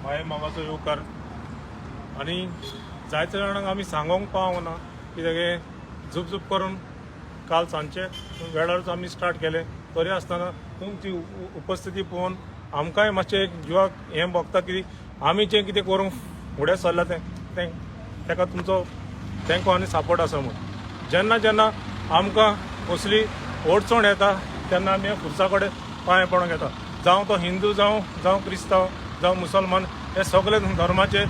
माये मोगाचो येवकार. आनी जायते जाणांक आमी सांगोंक पावोंक ना, कित्याक हें झुपझूप करून काल सांजचे वेळारूच आमी स्टार्ट केलें. तरी आसतना तुमची उपस्थिती पळोवन आमकांय मातशें एक जिवाक हें भोगता की आमी जें कितें करूंक फुडें सरलां तें तें ताका तुमचो तेंको आनी सपोर्ट आसा म्हूण. जेन्ना जेन्ना आमकां कसली अडचण येता तेन्ना आमी ह्या खुर्सा कडेन पांय पडोंक येता. जावं तो हिंदू जावं, जावं क्रिस्तांव, जावं मुसलमान, हे सगळे धर्माचे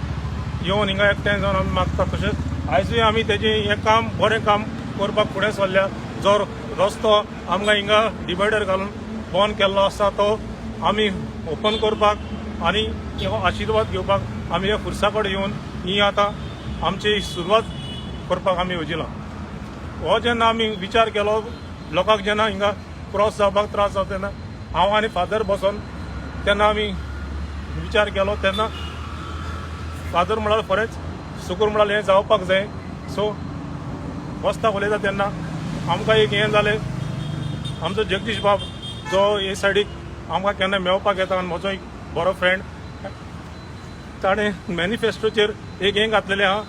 येवन हिंगा एकठांय जावन आमी मागता. तशेंच आयजूय आमी तेजें हें काम बरें काम करपाक फुडें सरल्या. जो रस्तो आमकां हिंगा डिवायडर घालून बंद केल्लो आसा तो आमी ओपन करपाक आनी हो आशिर्वाद घेवपाक आमी ह्या खुर्सा कडेन येवन ही आतां आमची सुरवात करपाक आमी येवजिलां. हो जेन्ना आमी विचार केलो, लोकांक जेन्ना हिंगा क्रॉस जावपाक त्रास जाता तेन्ना हांव आनी फादर बसोन तेन्ना आमी विचार केलो. तेन्ना फादर म्हळ्यार खरेंच सुकूर म्हळ्यार हें जावपाक जाय. सो बसता उलयता तेन्ना आमकां एक हें जालें, आमचो जगदीश बाब जो हे सायडीक आमकां केन्ना मेळपाक येता आनी म्हजो एक बरो फ्रेंड, ताणें मॅनिफेस्टोचेर एक हें घातलेलें आहा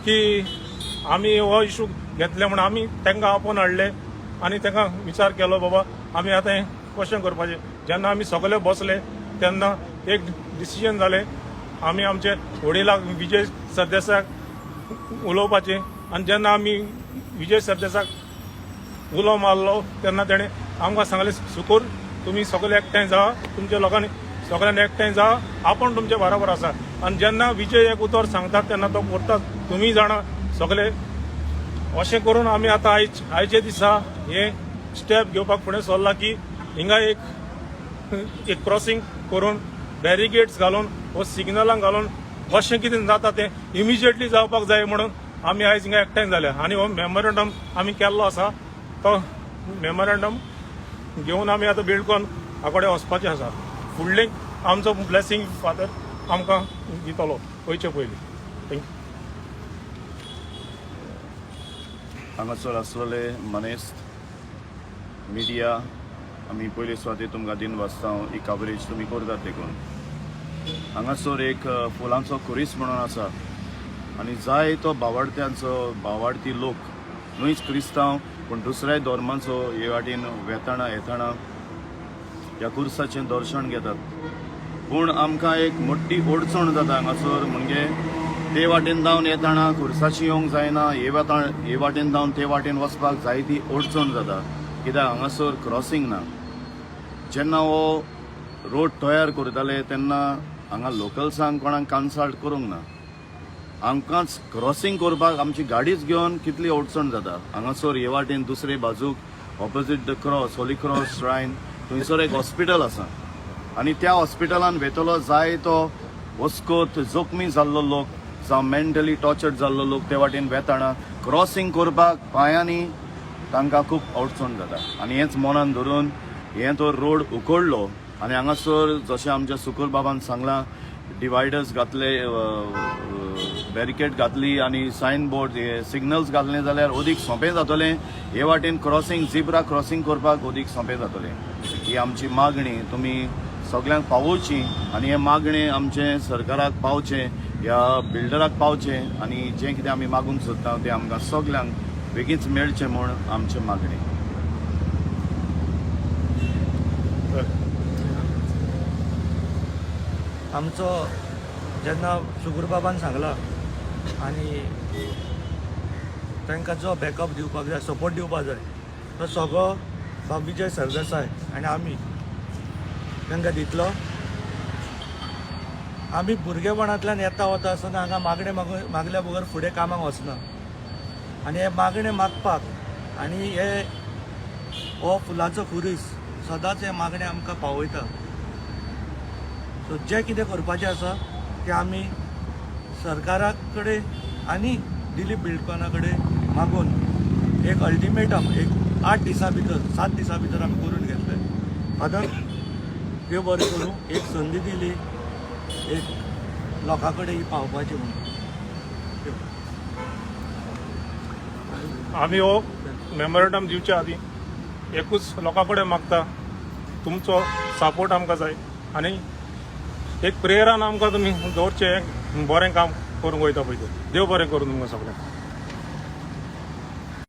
की आमी हो इशू घेतले म्हूण आमी तांकां आपोवन हाडले आनी तांकां विचार केलो, बाबा आमी आतां हें कशें करपाचें. जेन्ना आमी सगळे बसले तेन्ना एक डिसिजन जालें, आमी आमचे वडिलाक विजय सरदेसाक उलोवपाचें. आनी जेन्ना आमी विजय सरदेसाक उलो मारलो तेन्ना तेणें आमकां सांगलें, सुकूर तुमी सगळे एकठांय जा, तुमच्या लोकांनी सगळ्यांनी एकठांय जा, आपूण तुमचे बरोबर आसा. आनी जेन्ना विजय एक उतर सांगतात तेन्ना तो करता, तुमी जाणा सगळे. अशें करून आमी आतां आयचे दिसा हे स्टेप घेवपाक फुडें सरला की हिंगा एक एक क्रॉसिंग करून बॅरिगेट्स घालून वो सिग्नलां घालून अशें कितें जाता तें इमिजिएटली जावपाक जाय म्हणून आमी आयज हिंगा एकठांय जाल्या. आनी हो मेमोरंडम आमी केल्लो आसा, तो मेमोरंडम घेवन आमी आतां बिल्डकॉन कडेन वचपाचें आसा. फुडलें आमचो ब्लेसिंग फादर आमकां दितलो वयचे पयलीं. Thank you. हांगासर आसलेले मनेस्त, मिडिया, आमी पयले सुवातेर तुमकां दिन वाचता ही कवरेज तुमी करतात देखून. हांगासर एक फुलांचो खुरीस म्हणून आसा आनी जाय तो भावार्थ्यांचो, भावार्थी लोक न्हूच क्रिस्तांव पूण दुसऱ्याय धर्माचो हे वाटेन वेताना येताना ह्या खुर्साचें दर्शन घेतात. पूण आमकां एक मोठी अडचण जाता हांगासर, म्हणजे ते वाटेन धांवन येताना खुर्साची येवंक जायना, हे वाटेन धांवन ते वाटेन वचपाक जायती अडचण जाता, कित्याक हांगासर क्रॉसिंग ना. जेन्ना हो रोड तयार करताले तेन्ना हांगा लोकल्सांक कोणाक कन्सल्ट करूंक ना. आमकांच क्रॉसिंग करपाक आमची गाडीच घेवन कितली अडचण जाता. हांगासर हे वाटेन दुसरे बाजूक opposite the cross, holy cross shrine, थंयसर एक हॉस्पिटल आसा आनी त्या हॉस्पिटलान वेतलो जाय तो वस्कोत जखमी जाल्लो लोक जावं मेंटली टॉर्चर्ड जाल्लो लोक ते वाटेन वेताना क्रॉसिंग करपाक पांयांनी तांकां खूब अडचण जाता. आनी हेंच मनान धरून हें तो रोड उखडलो आनी हांगासर जशें आमच्या सुकूर बाबान सांगलां, डिवायडर्स घातले, बॅरिकेड घातली आनी सायन बोर्ड हे सिग्नल्स घातले जाल्यार अदीक सोंपें जातलें. हे वाटेन क्रॉसिंग, झिब्रा क्रॉसिंग करपाक अदीक सोंपें जातलें. ही आमची मागणी तुमी सगल्यांक पावोवची आनी हें मागणें आमचें सरकाराक पावचें, ह्या बिल्डराक पावचें आनी जें कितें आमी मागूंक सोदता तें आमकां सगल्यांक बेगीच मेळचें म्हूण आमचें मागणें. आमचो जेन्ना सुगूर बाबान सांगला आनी तांकां जो बॅकअप दिवपाक जाय, सपोर्ट दिवपाक जाय, तो सगळो बाब विजय सरदेसाय आनी आमी तांकां दितलो. आमी भुरगेपणांतल्यान येता वता आसतना हांगा मागणें मागल्या बगर फुडें कामाक वचना आनी हे मागणें मागपाक आनी हे हो फुलाचो खुरीस सदांच हे मागणें आमकां पावयता. सो जें कितें करपाचें आसा तें आमी सरकारा कडेन आनी दिलीप बिल्डकॉना कडेन मागून एक अल्टिमेटम एक 8 दिसां भितर, 7 दिसां भितर आमी करून घेतले. फादर देव बरें करूं, एक संदी दिली एक लोकां कडेन ही पावपाची म्हणून. आमी हो मेमोरंडम दिवचे आदीं एकूच लोकां कडेन मागता, तुमचो सपोर्ट आमकां जाय आनी एक प्रेयरान आमकां तुमी दवरचें, बरें काम करूंक वयता पळय तें. देव बरें करूं तुमकां सगळ्यांक.